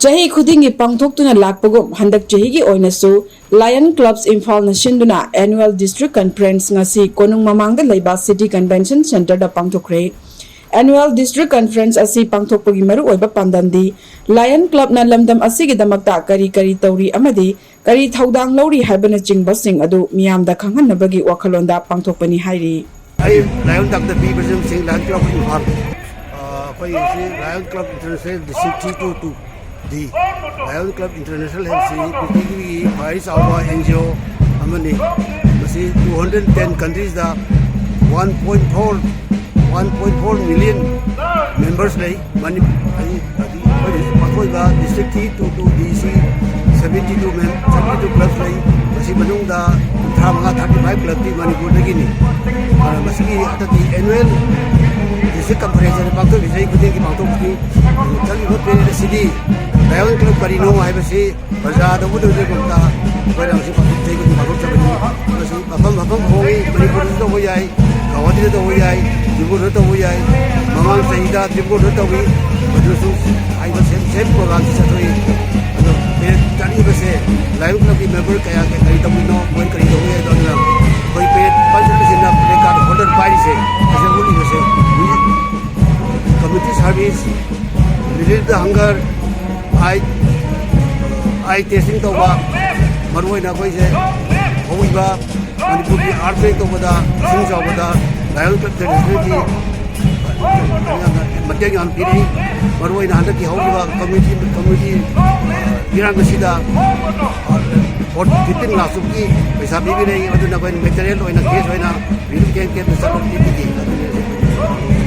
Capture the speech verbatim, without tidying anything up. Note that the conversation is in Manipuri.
ꯆꯍꯤ ꯈꯨꯗꯤꯡꯒꯤ ꯄꯥꯡꯊꯣꯛꯇꯨꯅ ꯂꯥꯛꯄꯒꯨꯝ ꯍꯟꯗꯛ ꯆꯍꯤꯒꯤ ꯑꯣꯏꯅꯁꯨ Lion Clubs ꯏꯝꯐꯥꯜꯅ ꯁꯤꯟꯗꯨꯅ Annual District Conference ꯉꯁꯤ ꯀꯣꯅꯨꯡ ꯃꯃꯥꯡꯗ ꯂꯩꯕ City Convention Centreꯗ ꯄꯥꯡꯊꯣꯛꯈ꯭ꯔꯦ꯫ Annual District Conference ꯑꯁꯤ ꯄꯥꯡꯊꯣꯛꯄꯒꯤ ꯃꯔꯨꯑꯣꯏꯕ ꯄꯥꯟꯗꯝꯗꯤ Lion Clubꯅ ꯂꯝꯗꯝ ꯑꯁꯤꯒꯤꯗꯃꯛꯇ ꯀꯔꯤ ꯀꯔꯤ ꯇꯧꯔꯤ ꯑꯃꯗꯤ ꯀꯔꯤ ꯊꯧꯗꯥꯡ ꯂꯧꯔꯤ ꯍꯥꯏꯕꯅꯆꯤꯡꯕꯁꯤꯡ ꯑꯗꯨ ꯃꯤꯌꯥꯝꯗ ꯈꯪꯍꯟꯅꯕꯒꯤ ꯋꯥꯈꯜꯂꯣꯟꯗ ꯄꯥꯡꯊꯣꯛꯄꯅꯤ ꯍꯥꯏꯔꯤ꯫ ꯑꯩ ꯂꯥꯏꯑꯣꯟ ꯗꯥꯛꯇꯔ ꯕꯤ ꯕ꯭ꯔꯖꯦꯟ ꯁꯤꯡ, ꯂꯥꯏꯑꯣꯟ ꯀ꯭ꯂꯕ ꯏꯝꯐꯥꯜ꯫ ꯑ, ꯑꯩꯈꯣꯏ ꯉꯁꯤ lion club international district three two to the, lion club international ꯍꯥꯏꯕꯁꯤ ꯄ꯭ꯔꯤꯊꯤꯕꯤꯒꯤ ꯈ꯭ꯋꯥꯏ ꯆꯥꯎꯕ ꯑꯦꯟ ꯖꯤ ꯑꯣ ꯑꯃꯅꯤ꯫ ꯃꯁꯤ two hundred ten countries ꯗ one point four, one point four million members ꯂꯩ꯫ ꯃꯅꯤ-, ꯑꯩ, ꯑꯩꯈꯣꯏ ꯍꯧꯖꯤꯛ ꯄꯥꯡꯊꯣꯛꯏꯕ district three two to the ꯁꯤ seventy two ꯃꯦꯝ-, seventy two clubs ꯂꯩ꯫ ꯃꯁꯤ ꯃꯅꯨꯡꯗ ꯀꯨꯟꯊ꯭ꯔꯥ ꯃꯉꯥ, thirty five clubꯇꯤ ꯃꯅꯤꯄꯨꯔꯗꯒꯤꯅꯤ꯫ ꯑꯗꯨꯅ ꯃꯁꯤꯒꯤ ꯍꯟꯗꯛꯀꯤ annual district conference ꯑꯁꯤ ꯄꯥꯡꯊꯣꯛꯏ, ꯆꯍꯤ ꯈꯨꯗꯤꯡꯒꯤ ꯄꯥꯡꯊꯣꯛꯄꯅꯤ꯫ ꯆꯠꯂꯤꯕ period ꯑꯁꯤꯗꯤ ꯂꯥꯏꯑꯣꯟ ꯀ꯭ꯂꯕ ꯀꯔꯤꯅꯣ ꯍꯥꯏꯕꯁꯤ ꯄ꯭ꯔꯖꯥꯗ ꯎꯠꯅꯕꯒꯤꯗꯃꯛꯇ ꯑꯩꯈꯣꯏꯅ ꯍꯧꯖꯤꯛ ꯄꯥꯡꯊꯣꯛ-, ꯆꯍꯤ ꯈꯨꯗꯤꯡꯒꯤ ꯄꯥꯡꯊꯣꯛꯆꯕꯅꯤ꯫ ꯃꯁꯤ ꯃꯐꯝ ꯃꯐꯝ ꯍꯣꯡꯏ, ꯃꯅꯤꯄꯨꯔꯗꯁꯨ ꯇꯧꯕ ꯌꯥꯏ, ꯒꯧꯍꯥꯇꯤꯗ ꯇꯧꯕ ꯌꯥꯏ, ꯗꯤꯕ꯭ꯔꯨꯒꯔꯗ ꯇꯧꯕ ꯌꯥꯏ꯫ ꯃꯃꯥꯡ ꯆꯍꯤꯗ ꯗꯤꯕ꯭ꯔꯨꯒꯔꯗ ꯇꯧꯏ, ꯑꯗꯨꯁꯨ ꯍꯥꯏꯕ same, same programꯁꯤ ꯆꯠꯊꯣꯛꯏ꯫ ꯑꯗꯣ ꯄꯦꯔꯦꯠ ꯆꯠꯂꯤꯕꯁꯦ ꯂꯥꯏꯑꯣꯟ ꯀ꯭ꯂꯕꯀꯤ member ꯀꯌꯥ ꯀꯔꯤ ꯇꯧꯕꯤꯅꯣ, ꯃꯣꯏ ꯀꯔꯤ ꯇꯧꯕ ꯌꯥꯏ, ꯑꯗꯨꯅ ꯑꯩꯈꯣꯏ ꯄꯦꯔꯦꯠ ꯄꯥꯏꯁꯤꯜꯂꯤꯁꯤꯅ placard holder ꯄꯥꯏꯔꯤꯁꯦ, ꯑꯁꯤ ꯎꯠꯂꯤꯕꯁꯦ꯫ Community service, relieve the hunger, eye, eye testing ꯇꯧꯕ, ꯃꯔꯨꯑꯣꯏꯅ ꯑꯩꯈꯣꯏꯁꯦ ꯍꯧꯈꯤꯕ ꯃꯅꯤꯄꯨꯔꯒꯤ earthquake ꯇꯧꯕꯗ, ꯏꯁꯤꯡ ꯆꯥꯎꯕꯗ ꯂꯥꯏꯑꯣꯟ ꯀ꯭ꯂꯕ ꯇ꯭ꯔꯦꯗꯤꯁꯅꯦꯜꯒꯤ ꯃꯇꯦꯡ ꯌꯥꯝ ꯄꯤꯔꯤ꯫ ꯃꯔꯨꯑꯣꯏꯅ ꯍꯟꯗꯛꯀꯤ ꯍꯧꯈꯤꯕ community, community ꯏꯔꯥꯡ ꯑꯁꯤꯗ ꯐꯤꯐꯇꯤꯟ ꯂꯥꯈ ꯆꯨꯞꯀꯤ ꯄꯩꯁꯥ ꯄꯤꯕꯤꯔꯛꯏ꯫ ꯑꯗꯨꯅ ꯑꯩꯈꯣꯏꯅ material ꯑꯣꯏꯅ, cash ꯑꯣꯏꯅ relief camp campꯇ ꯆꯠꯂꯒ ꯄꯤꯕꯤꯈꯤ꯫ ꯑꯗꯨꯅꯤ ꯍꯧꯖꯤꯛ